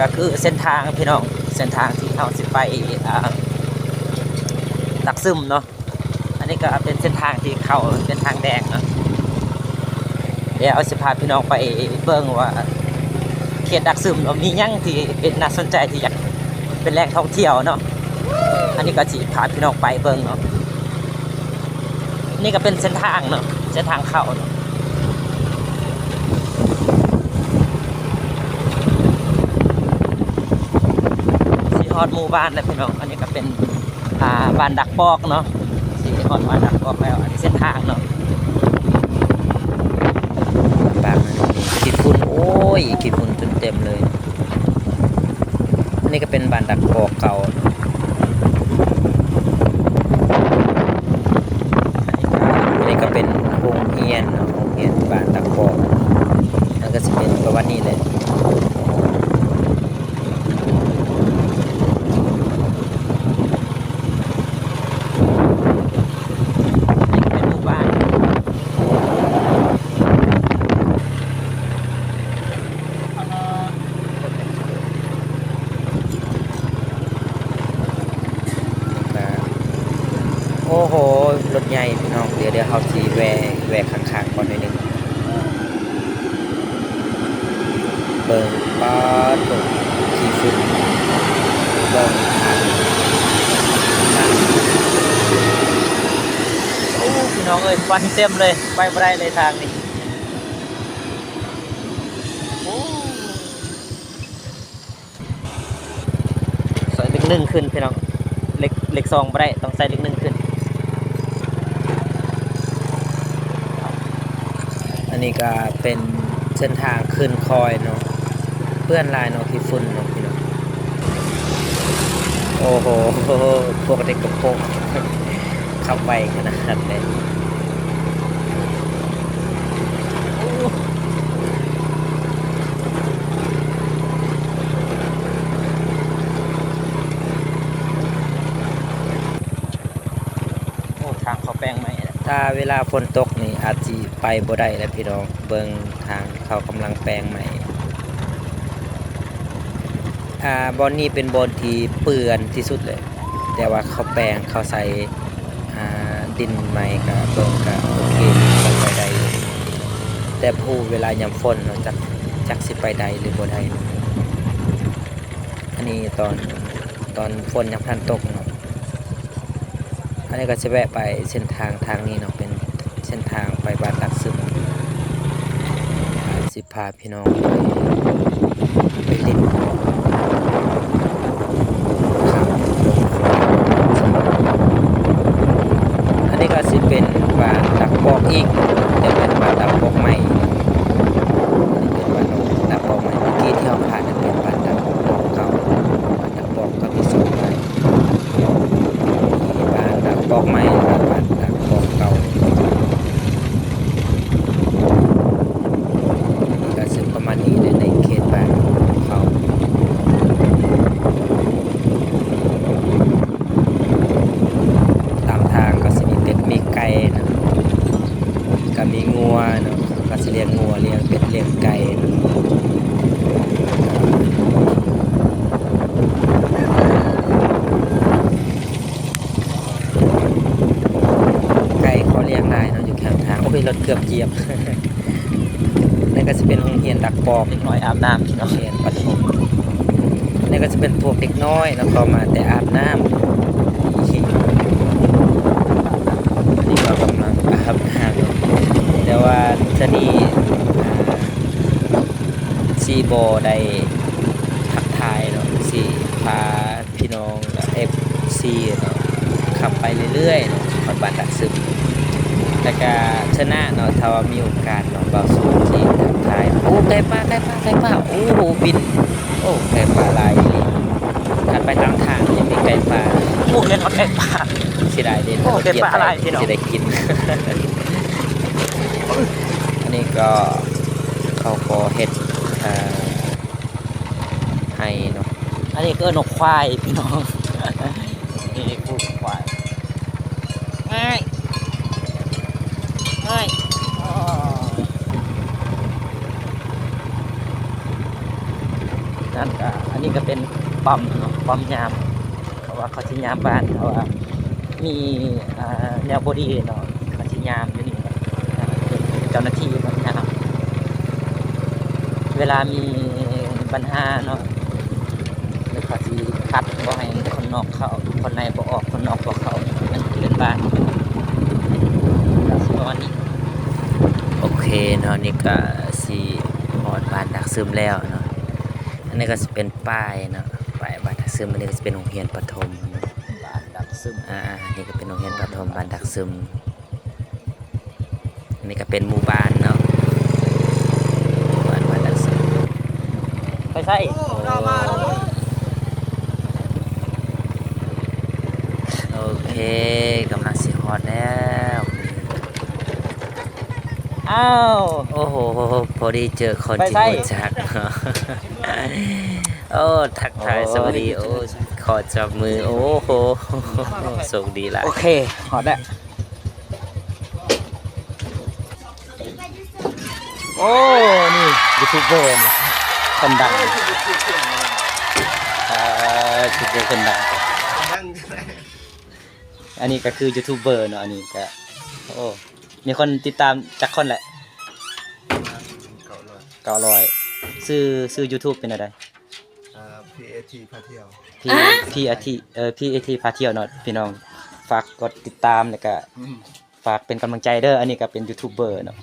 ກໍຄືເສັ້ນທາງພີ່ນ້ອງ ເສັ້ນທາງທີ່ເຮົາຊິໄປ ອ່າ ດາກຊຶມເນາະ. ອັນນີ້ກໍເປັນເສັ້ນທາງທີ່ເຂົ້າເປັນທາງແດງເນາະ. ດຽວຊິພາພີ່ນ້ອງໄປເບິ່ງວ່າເຂດດາກຊຶມເນາະ ມີຫຍັງທີ່ເປັນໜ້າສົນໃຈ ທີ່ຢາກເປັນແຫຼ່ງທ່ອງທ່ຽວເນາະ. ອັນນີ້ກໍຊິພາພີ່ນ້ອງໄປເບິ່ງເນາະ. ນີ້ກໍເປັນເສັ້ນທາງເນາະ ເສັ້ນທາງເຂົ້າເນາະ. ຊິຮອດໝູ່ບ້ານແລ້ວພີ່ນ້ອງ. ອັນນີ້ກໍເປັນ ອ່າ ບ້ານດາກປອກເນາະ. ຊິຮອດບ້ານດາກປອກແລ້ວ. ອັນນີ້ເສັ້ນທາງເນາະ. ປາກນັ້ນມີຂີ້ຝຸ່ນ ໂອ້ຍ ຂີ້ຝຸ່ນຈົນເຕັມເລີຍ. ອັນນີ້ກໍເປັນບ້ານດາກປອກເກົ່າ. ອັນນີ້ກໍເປັນໂຮງຮຽນເນາະ ໂຮງຮຽນບ້ານດາກປອກ. ມັນກໍຊິເປັນປະມານນີ້ແຫຼະ. ເປັນໝູ່ບ້ານ ໂອ້ໂຫ ລົດໃຫຍ່ພີ່ນ້ອງ. ດຽວ ດຽວເຮົາຊິແວ່ ແວ່ຂ້າງໆ ກ່ອນໜ້ອຍໜຶ່ງ. ເບິ່ງ ປາດໂທ້ ຂີ້ຝຸ່ນ ເບິ່ງທາງ ໂອ້ ພີ່ນ້ອງເອີຍ ຄວັນເຕັມເລີຍ ໄປບໍ່ໄດ້ເລີຍທາງນີ້. ໂອ້ ໃສ່ເລກໜຶ່ງຂຶ້ນພີ່ນ້ອງ ເລກ ເລກສອງບໍ່ໄດ້ ຕ້ອງໃສ່ເລກໜຶ່ງຂຶ້ນ. ອັນນີ້ກໍເປັນເສັ້ນທາງຂຶ້ນຄອຍເນາະ ເປື້ອນຫຼາຍເນາະ ຂີ້ຝຸ່ນເນາະພີ່ນ້ອງ. ໂອ້ໂຫ ພວກເດັກກະໂປງ ຂັບໄວຂະໜາດໃດ. ໂອ້ ທາງເຂົາແປງໃໝ່ແລ້ວ. ຖ້າເວລາຝົນຕົກນີ້ອາດຊິໄປບໍ່ໄດ້ແລ້ວພີ່ນ້ອງ ເບິ່ງທາງເຂົາກຳລັງແປງໃໝ່. ອ່າ ບ່ອນນີ້ເປັນບ່ອນທີ່ເປື້ອນທີ່ສຸດເລີຍ ແຕ່ວ່າເຂົາແປງ ເຂົາໃສ່ ອ່າ ດິນໃໝ່ ກະເບິ່ງກະໂອເຄ ພໍໄປໄດ້ຢູ່ ແຕ່ບໍ່ຮູ້ເວລາຍາມຝົນເນາະ ຈັກ ຈັກຊິໄປໄດ້ຫຼືບໍ່ໄດ້. ອັນນີ້ຕອນ ຕອນຝົນຍັງບໍ່ທັນຕົກເນາະ. ອັນນີ້ກໍຊິແວະໄປເສັ້ນທາງທາງນີ້ເນາະ ເປັນເສັ້ນທາງໄປບ້ານດາກຊຶມ ຊິພາ ພີ່ນ້ອງໄປຫຼິ້ນ ອັນນີ້ກໍຊິເປັນບ້ານດາກປອກອີກ ແຕ່ເປັນບ້ານດາກປອກໃໝ່ ອັນນີ້ເປັນບ້ານດາກປອກໃໝ່ ເມື່ອກີ້ທີ່ເຮົາຜ່ານນັ້ນເປັນບ້ານດາກປອກເກົ່າ ບ້ານດາກປອກກັບອີກສອງບ້ານ. ມີບ້ານດາກປອກໃໝ່ ແລະ ບ້ານດາກປອກເກົ່າ ກໍຊິປະມານນີ້ແຫຼະ ໃນເຂດບ້ານຂອງເຮົາ. ຕາມທາງກໍຊິມີເປັດມີໄກ່ເນາະ ກໍມີງົວເນາະ ເຂົາກໍຊິລ້ຽງງົວ ລ້ຽງເປັດ ລ້ຽງໄກ່. ໄກ່ເຂົາລ້ຽງຫຼາຍເນາະ ຢູ່ຂ້າງທາງ. ໂອ້ຍ ລົດເກືອບຢຽບ. ນັ້ນກໍຊິເປັນໂຮງຮຽນດາກປອກ ເດັກນ້ອຍອາບນ້ຳເນາະ ໂຮງຮຽນປະຖົມ. ນັ້ນກໍຊິເປັນພວກເດັກນ້ອຍເນາະ ເຂົາມາແຕ່ອາບນ້ຳ. ອັນນີ້ກໍກຳລັງອາບນ້ຳ ແຕ່ວ່າຊະນີ ອ່າ ຊິບໍ່ໄດ້ທັກທາຍເນາະ ຊິພາ ພີ່ນ້ອງ ແລະ ເອັຟຊີເນາະ ຂັບໄປເລື້ອຍໆເນາະ ຮອດບ້ານດາກຊຶມ ແລ້ວກະຊະນະເນາະ. ຖ້າວ່າມີໂອກາດເນາະ ບ່າວສູງຊິທັກທາຍ. ໂອ້ ໄກ່ປ່າ ໄກ່ປ່າ ໄກ່ປ່າ ໂອ້ໂຫ ບິນ ໂອ້ ໄກ່ປ່າຫຼາຍອີ່ຫຼີ. ຄັນໄປຕາມທາງນີ້ມີໄກ່ປ່າ. ໂອ້ ແມ່ນວ່າໄກ່ປ່າ ເສຍດາຍເດ້ ໂອ້ ໄກ່ປ່າຫຼາຍພີ່ນ້ອງ ຊິໄດ້ກິນ. ອັນນີ້ກໍເຂົາກໍເຮັດ ເອີ ໄຮ່ເນາະ. ອັນນີ້ກໍເອີ້ນວ່າຄວາຍພີ່ນ້ອງ ນີ້ ນີ້ ຜູ້ຄວາຍ. ອ້າຍ ອ້າຍ ອໍ ນັ້ນກະ ອັນ ປ້ອມເນາະ ປ້ອມຍາມ ເຂົາວ່າເຂົາຊິຍາມບ້ານ ເຂົາວ່າມີ ອ່າ ແນວບໍ່ດີເນາະ ເຂົາຊິຍາມຢູ່ນີ້ ເຈົ້າໜ້າທີ່ເນາະ ຍາມ ເວລາມີບັນຫາເນາະ ເຂົາຊິຄັດບໍ່ໃຫ້ຄົນນອກເຂົ້າ ຄົນໃນບໍ່ອອກ ຄົນນອກບໍ່ເຂົ້າ ມັນເປັນບ້ານ ກໍຊິປະມານນີ້. ໂອເຄເນາະ ນີ້ກໍຊິຮອດບ້ານດາກຊຶມແລ້ວເນາະ ອັນນີ້ກໍຊິເປັນປ້າຍເນາະ ປ້າຍບ້ານດາກຊຶມ ອັນນີ້ກໍຊິເປັນໂຮງຮຽນປະຖົມເນາະ ບ້ານດາກຊຶມ ອ່າ ນີ້ກໍເປັນໂຮງຮຽນປະຖົມບ້ານດາກຊຶມ ອັນນີ້ກໍເປັນໝູ່ບ້ານເນາະ ໝູ່ບ້ານ ບ້ານດາກຊຶມ ໄປໃສ? ໂອ້ ໂອເຄ ກຳລັງຊິຮອດແລ້ວ ອ້າວ ໂອ້ໂຫ ພໍດີເຈີຄົນທີ່ຮູ້ຈັກເນາະ ໂອ້ ທັກທາຍສະຫວັດດີ ໂອ້ ຂໍຈັບມື ໂອ້ໂຫ ໂຊກດີຫຼາຍ ໂອເຄ ຮອດແລ້ວ. ໂອ້ ນີ້ຢູທູບເບີນີ້ຄົນດັງ ເອີ ຢູທູບເບີຄົນດັງ ອັນນີ້ກໍຄືຢູທູບເບີເນາະ ອັນນີ້ກໍ ໂອ້ ມີຄົນຕິດຕາມຈັກຄົນແຫຼະ? ປະມານເກົ້າຮ້ອຍ ເກົ້າຮ້ອຍ ຊື່ ຊື່ຢູທູບເປັນແນວໃດ? ເອີ ພີເອທີ ພາທ່ຽວ ພີ ພີເອທີ ເອີ ພີເອທີ ພາທ່ຽວເນາະ ພີ່ນ້ອງ ຝາກກົດຕິດຕາມ ແລ້ວກະ ອືມ ຝາກເປັນກຳລັງໃຈເດີ ອັນນີ້ກໍເປັນຢູທູບເບີເນາະ